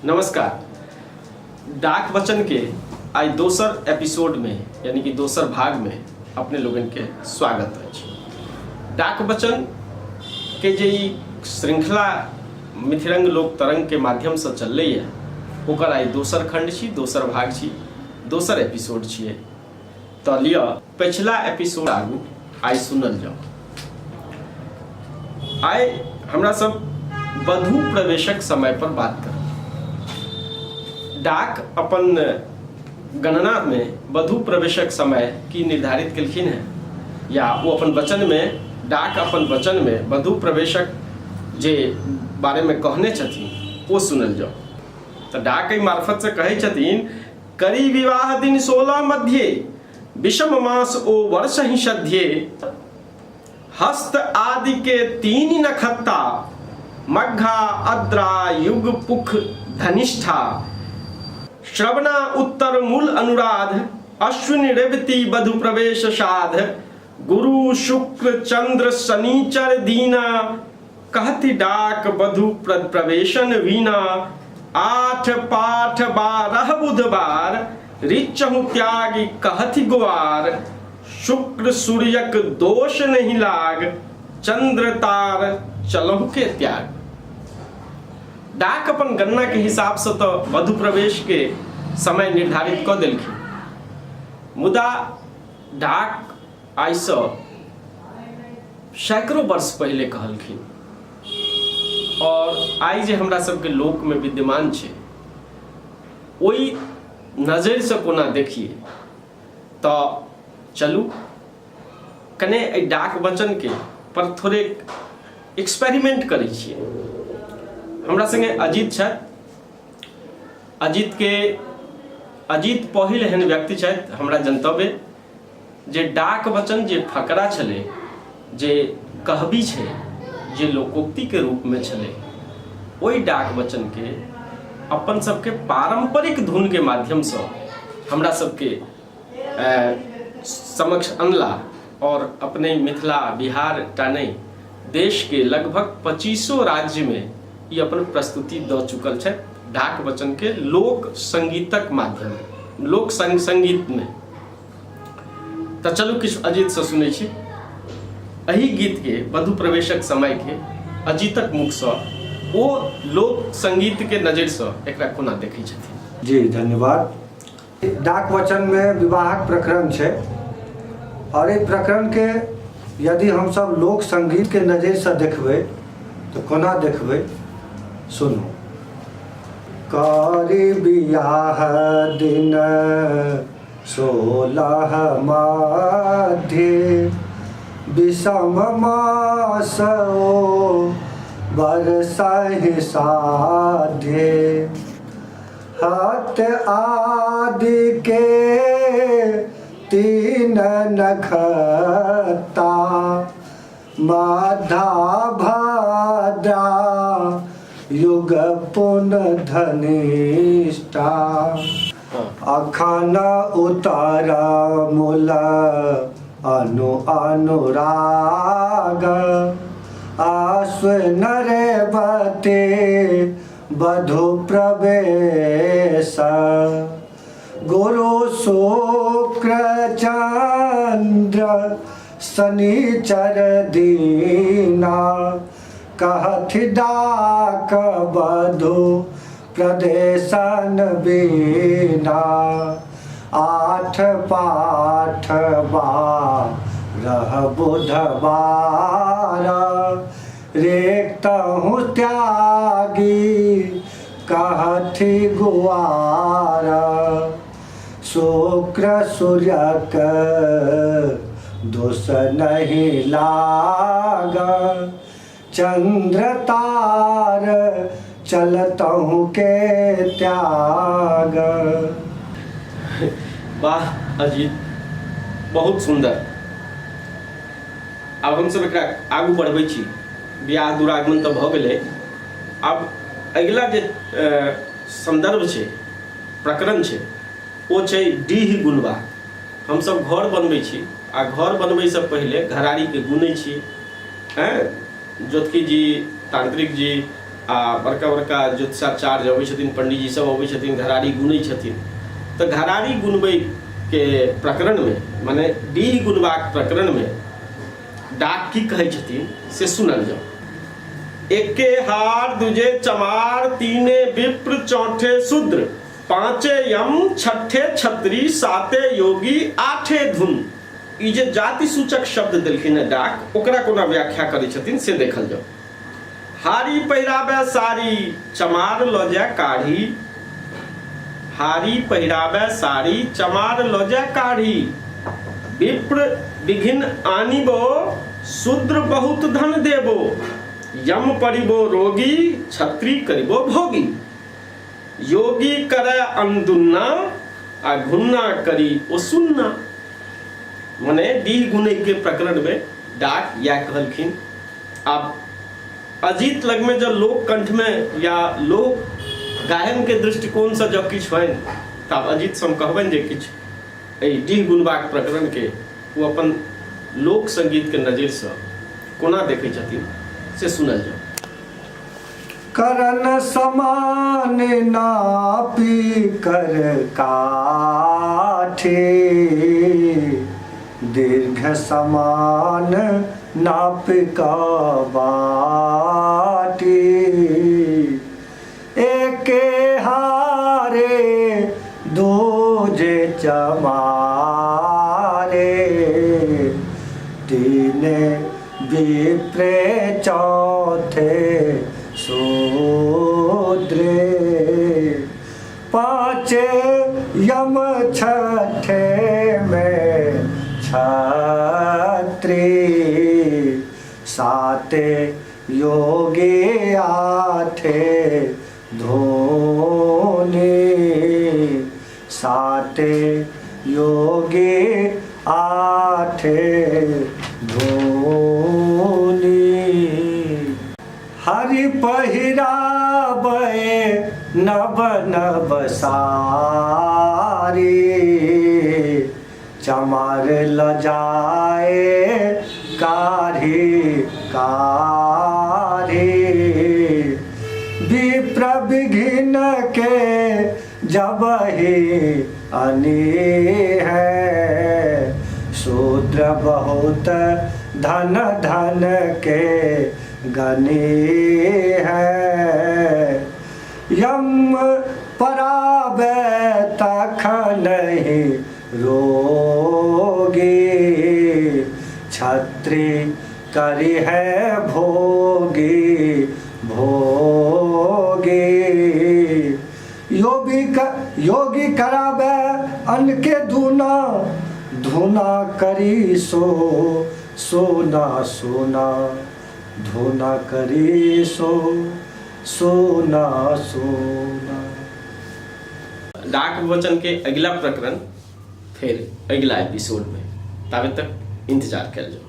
नमस्कार। डाक वचन के आइ दोसर एपिसोड में यानी कि दोसर भाग में अपने लोगन के स्वागत अछि। डाक वचन के जे ई श्रृंखला मिथिरंग लोक तरंग के माध्यम से चललै है, ओकर आइ दोसर खंड छी, दोसर भाग छी, दोसर एपिसोड छियै। तऽ लिअ पछिला एपिसोड आगू आइ सुनल जाउ। आइ हमरा सब वधु प्रवेशक समय पर बात करब। डाक अपन गणना में वधु प्रवेशक समय की निर्धारित केलखिन हैं, या ओ अपन वचन में, डाक अपन वचन में वधु प्रवेशक जे बारे में कहने छथिन ओ सुनल जाउ। तऽ डाक एहि मार्फत से कहै छथिन, करी विवाह दिन 16 मध्ये विषम मास ओ वर्ष ही सध्ये हस्त आदि के 3 नखत्ता मघा अद्रा युग पुख धनिष्ठा श्रवणा उत्तर मूल अनुराध अश्विन रेवती वधु प्रवेश साध गुरु शुक्र चंद्र शनिचर दीना कहति डाक वधु प्रवेशन वीणा 8 पाठ 12 बुधवार रिचहु त्यागी कहति गोआर शुक्र सूर्यक दोष नहीं लाग चंद्र तार चलहु के त्याग। डाक अपन गणना के हिसाब से तो वधु प्रवेश के समय निर्धारित क देलखिन, मुदा डाक आइ से सैकड़ों वर्ष पहिले कहलखिन और आइ जे हमरा सबके लोक में विद्यमान छै ओहि नजरि से कोना देखिए। तऽ चलू कने एहि डाक वचन के पर थोड़े एक्सपेरिमेंट करै छियै। हमरा संगे अजीत छथि। अजीत पहिल एहन व्यक्ति छथि हमरा जनतव्य जे डाक वचन जे फकरा छलै, जे कहबी छै, जे लोकोक्ति के रूप में छलै, ओहि डाक वचन के अपन सबके पारंपरिक धुन के माध्यम से हमरा सबके समक्ष अनला और अपने मिथिला बिहार टा नहीं देश के लगभग 25 राज्य में ई अपन प्रस्तुति दऽ चुकल छथि डाक वचन के लोक संगीतक माध्यम, लोक संगीत में। तऽ चलू किछु अजीत से सुनै छी एहि गीत के वधु प्रवेशक समय के अजीतक मुख से ओ लोक संगीत के नजर से एकरा कोना देखै छथिन। जी धन्यवाद। डाक वचन में विवाहक प्रकरण छै और एहि प्रकरण के यदि हम सब लोक संगीत के नजर से देखबै तो कोना देखबै, सुनू। करी बियाह दिन 16 मध्य विषम मास ओ बरसहि साध्ये हत आदि के 3 नखता माधा भद्रा युग पुन धनिष्ठा अखन उतर मूल अनु अनुराग आश्विन रेवती वधु प्रवेश गुरु शुक्र चंद्र शनिचर दीना कहथि डाक वधु प्रदेशन बीना 8 पाठ 12 बुधवार रेखतहु त्यागी कहथि गुआर शुक्र सूर्यक दोष नहीं लाग चंद्र तार चलतहु के त्याग। वाह अजीत, बहुत सुंदर। आब हमसब एकरा आगू बढ़बै छी। बियाह दुरागमन तऽ भऽ गेलै, आब अगिला जे संदर्भ छै, प्रकरण छै, ओ छै डीह गुनबा। हमसब घर बनबै छी आ घर बनबैसँ पहिले घरारीके गुनै छी। हैं, ज्योतिषी जी, तांत्रिक जी, आ बड़का बड़का ज्योतिषाचार्य अबै छथिन, पंडीजी सब अबै छथिन, घरारी गुनै छथिन। तऽ घरारी गुनबैके प्रकरणमे, मने डीह गुनबाक प्रकरणमे डाक की कहै छथिन से सुनल जाउ। एके हार दूजे चमार, तीने विप्र चौठे शूद्र, पाँचे यम छठे छत्री, साते योगी आठे धुन। ई जे जाति सूचक शब्द देलखिन हेँ डाक, ओकरा कोना व्याख्या करै छथिन से देखल जाउ। हारी पहिराबे साड़ी, चमार लऽ जाय काढ़ी। हारी पहिराबे साड़ी, चमार लऽ जाय काढ़ी। विप्र विघिन आनिबो, शूद्र बहुत धन देबो। यम परिबो रोगी, छत्री करिबो भोगी। योगी करे अनदुन्ना, आ घुन्ना करी ओ सुन्ना। मने डीह गुनै के प्रकरण में डाक इएह कहलखिन। आब अजीत लगमे जँ लोक कंठमे या लोक गायनके दृष्टिकोणसँ जँ किछु होइन तऽ आब अजीतसँ हम कहबनि जे किछु एहि डीह गुनबाक प्रकरणके ओ अपन लोक संगीतके नजरिसँ कोना देखै छथिन से सुनल जाउ। करण समान नापी कर काठी, दीर्घ समान नाप का बाटी। एके हारे दूजे चमारे, तीने विप्रे चौथे शूद्रे, पाँचे यम छठे में छत्री, साते योगी आठे धोनी, साते योगी आठे धोनी। हरि पहिराबै नब नब सारी, चमार ल जाए काढ़ी काढ़ी। विप्र विघिन के जब ही अनी है, शूद्र बहुत धन धन के गनी है। यम पराबे तखन ही रोगी, छत्री करी है भोगी भोगी। योगी योगी कराबे अन्न के धुना, धुना करी सो सोना सोना, धुना करी सो सोना सोना। डाक वचन के अगिला प्रकरण फिर अगिला एपिसोड में, ताबे तक इंतजार कल जाओ।